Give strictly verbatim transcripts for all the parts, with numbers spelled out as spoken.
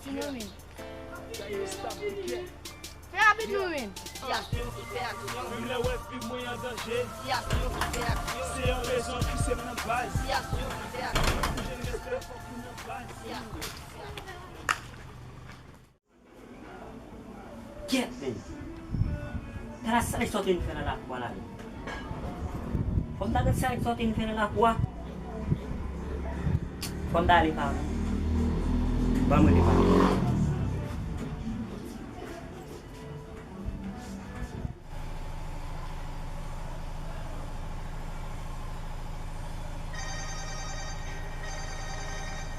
Fè rapid non, men. Siyasyon ki fè aksyon. Menm lè w wè vi mwen an danje. Siyasyon ki fè aksyon. Se yon rezon pouse m nan baz. Siyasyon ki fè aksyon. Pou jwenn respè, fòk ou nan baz. Siyasyon ki fè aksyon. Kèt, men. Tala sa nèg sa te vin fè nan lakou a la, men. Fò m ta gad sa nèg sa te vin fè nan lakou a. Fò m ta ale pa mwen. Ban mwen rele pa mwen.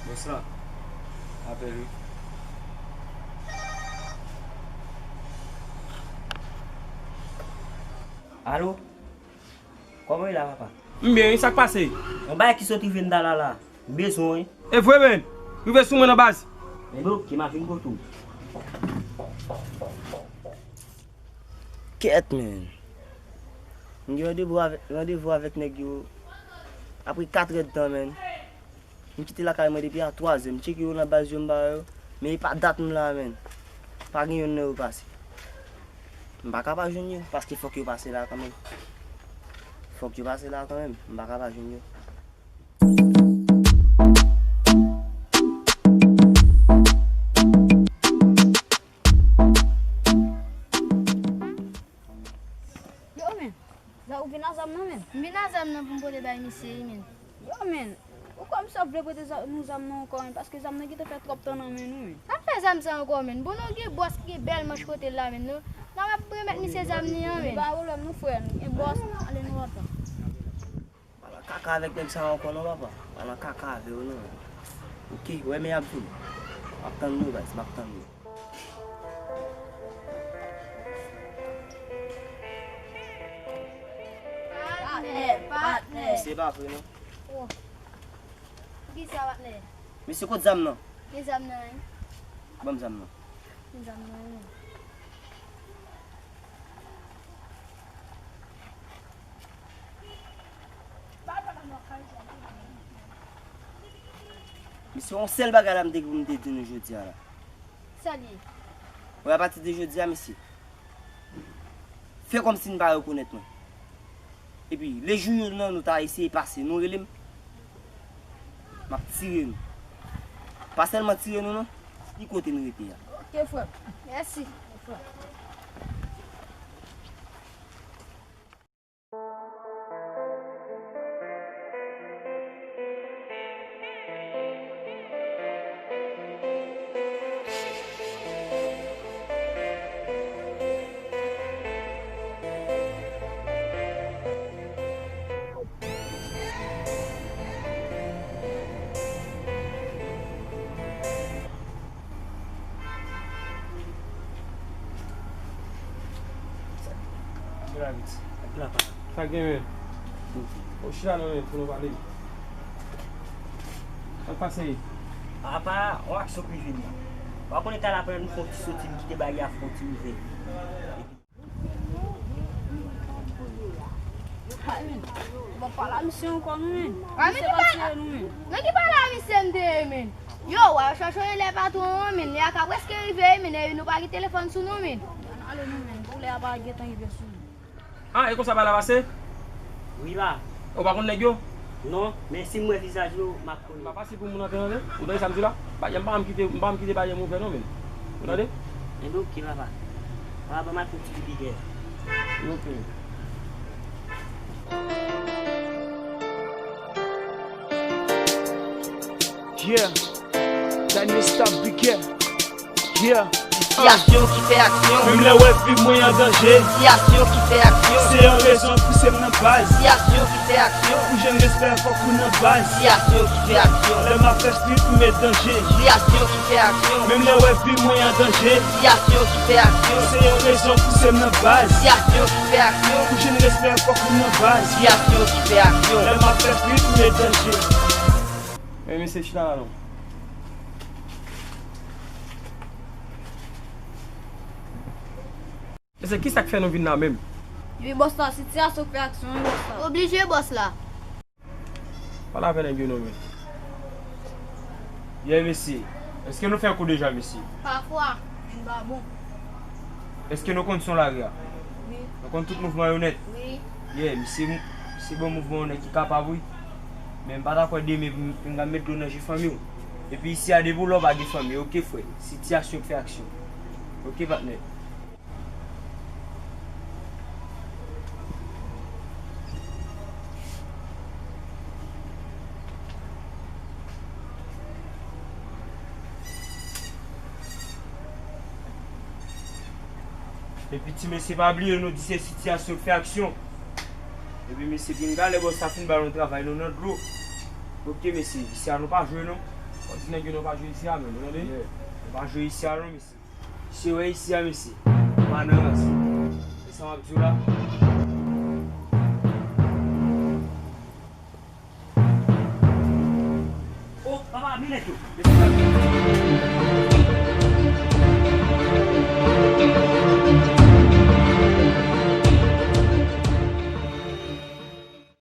Bòs la, apèl wi. Alo? Kòman w ye la, papa? M byen wi, sa k pase? Yon bagay ki sot rive m tala la. M bezwen w wi. E vre, men? Rive sou mwen nan baz. Enben, oke, m ap vin kote w. Kèt, men. M gen randevou avèk, randevou avèk nèg yo apre katrè d tan, men. M kite lakay mwen depi a twazè. M tcheke yo nan baz yo, m pa wè yo. Men e pa dat m la, men. Pa gen yonn nan yo pase. M pa ka pa jwenn yo, paske fòk yo pase la kanmenm. Fòk yo pase la kanmenm. M pa ka pa jwenn yo. Yo, men. Zam, ou vin a zam nan, men? M vin a zam nan pou m pote bay misye, wi, men. Yo, men. Ou kwè misye ap vle pote zam, nou zam nan ankò, men? Paske zam nan gentan fè twòp tan nan men nou, men. Sa fè zam sa ankò, men? Bon, nou gen bòs ki gen bèl manch kote l la, men. Nou, n ap remèt misye zam li an, men. Pa pwoblèm, nou frè, nou gen bòs, ale nou antan. Pa nan kaka avèk nèg sa yo ankò non, papa. Pa nan kaka avè yo non. Oke, wè men y ap vini. M ap tann nou, baz, m ap tann nou. Patnè, patnè. Se pa vre non. Oh. Poukisa, patnè? Mesye, kot zam nan? Ki zam nan, wi? Ban m zam nan. Ki zam nan, wi? Mesye, yon sèl bagay la m te gen pou m te di nou jodi a la. Sa l ye? Wè, apati de jodi a, mesye, fè kòmsi n pa rekonèt mwen. Epi, lejou youn nan nou ta eseye pase, nou rele m, m ap tire nou. Pa sèlman tire nou non, ni kote n rete a. Oke, frè m. Mèsi. Sa k gen, men? Ou chita non, men, pou nou pale. Sa k pase? Apa, yon aksyon prive m nan. Ou pa konnen talè apre nou fè yon ti soti, m kite bagay a fè yon ti ouvè. Bon, pale a misye ankò non, men. Misye pa tire nou, men. Nan ki pale a misye m te ye, men? Yo, w al chache yon lè patwon an, men. Lè a ka prèske rive, men. E nou pa gen telefòn sou nou, men. Ann ale non, men. Pou lè a pa gentan rive sou nou. Ah, e konsa bagay la pase? Wi, pa. Ou pa konn nèg yo? Non, men si m wè vizaj yo, m ap konnen. Pa fasil pou moun antre, tande? Ou tande sa m di la? Bagay m pa janm kite, m pa janm kite bagay m ouvè non, men. Ou tande? Enben, oke, papa. Papa, ban m al fè yon ti pipi kè. Oke. Yeah. Daniel Star Bigger. Yeah. Sitiyasyon ki fè aksyon. Menm lè w wè vi mwen an danje. Sitiyasyon ki fè aksyon. Se yon rezon pouse m nan baz. Sitiyasyon ki fè aksyon. Pou jwenn respè fòk ou nan baz. Sitiyasyon ki fè aksyon. Lè m ap fè street m met danje. Sitiyasyon ki fè aksyon. Menm lè w wè vi mwen an danje. Sitiyasyon ki fè aksyon. Se yon rezon pouse m nan baz. Sitiyasyon ki fè aksyon. Pou jwenn respè fòk ou nan baz. Sitiyasyon ki fè aksyon. Lè m ap fè street m met danje. Men mesye chita la non. Mesye, kisa k fè nou vin la menm? Epi bòs la, sitiyasyon k fè aksyon wi bòs la. Oblije bòs la. Pale avè nèg yo non men. Yeah mesye. Èske nou fè kou deja, mesye? Pafwa, men n pa bon. Èske nou konn son lari a? Wi. Nou konn tout mouvman yo nèt? Wi. Yeah, misye, misye bon mouvman yo nèt ki kapab, wi. Men m pa ta kwè demen pou m, pou m ka met dlo nan je fanmi w. Epi isi a, depi w la w pa gen fanmi, oke, frè? Sitiyasyon k fè aksyon. Oke, patnè. Epi ti mesye, pa bliye, nou di se sitiyasyon k fè aksyon. Epi mesye, pinga lè bòs sa fin ba nou travay nou nan dlo. Oke mesye, isi a nou pa jwe non. Fò di nèg yo nou pa jwe isi a menm, nou tande? Yeah. Nou pa jwe isi a non, mesye. Mesye, wè isi a, mesye. Pa nan rans. Se sa m ap di w la.